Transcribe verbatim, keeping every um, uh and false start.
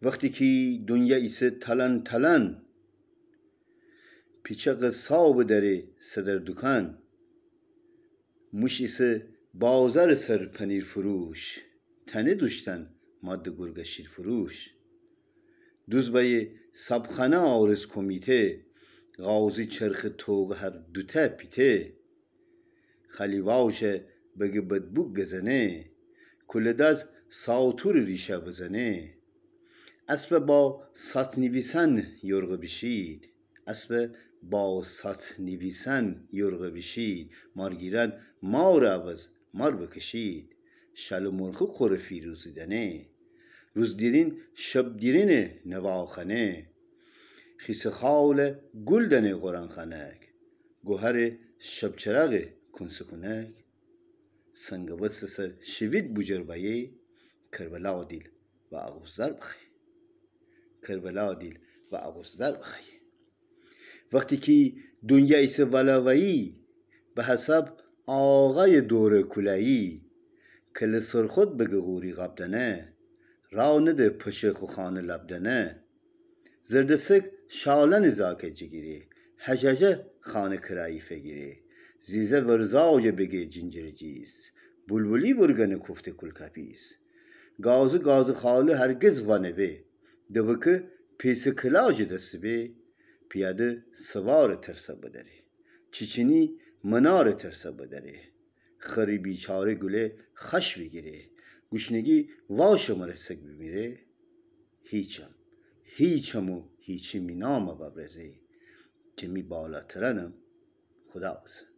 وختی کی دونیا ایسه تلان تلان، پیچقٚ ساو بدأره صدر دوکان. موش ایسه بازارٚ سر پنیر فروش، تنه دوشتن ماده گورگه شیر فروش. دوز بأیه سبخانه آورز کمیته، غازی چرخه توغه هر دوته پیته. خالی واوشه بگه بدبو گزنه، کوله‌داز ساوتورٚ ریشه بزنه. اسبه با سات نیویسان یورغه بیشید، اسبه با سات نیویسان یورغه بیشید. مارگیران مارٚ عوض مار بکشید. شاله مرخه خوره فیروزی دنه، روز دیرین شب دیرینه نواخانه. خیسه خاوله گول دنه قرآنخانک، گوهره شب‌چراغه کونسکونک. سنگٚ وسته سر شیوید بوجور بأیه، کربلا دیل و آغوزدار بخوأیه. کربلا دیل و آغوزدار بخوأیه. وختی کی دونیا ایسه والاوایی، به حساب آقایٚ دوره کولایی. کله سرخود بگه غوری غاب دنه، راه نده پشه خو خانه لاب دنه. زردسک شالانٚ زاکه جیگیره، هجهجه خانه کرایی فیگیره. زیزه ورزاوجه بگه جینجیرجیز، بولبولی بورگنه کوفته کولکاپیز. گازی گازی خاله هرگز وانه به، دوکه پیسه کلاجه دسته به. پیاده سوارٚ ترسه بدأره، چیچینی منارٚ ترسه بدأره. خری بیچاره گوله خش بیگیره، گوشنگی واشه مره سگ بیمیره. هیچم، هیچم و هیچی می نامه وابرزه، که می بالاترانم خودا بزه.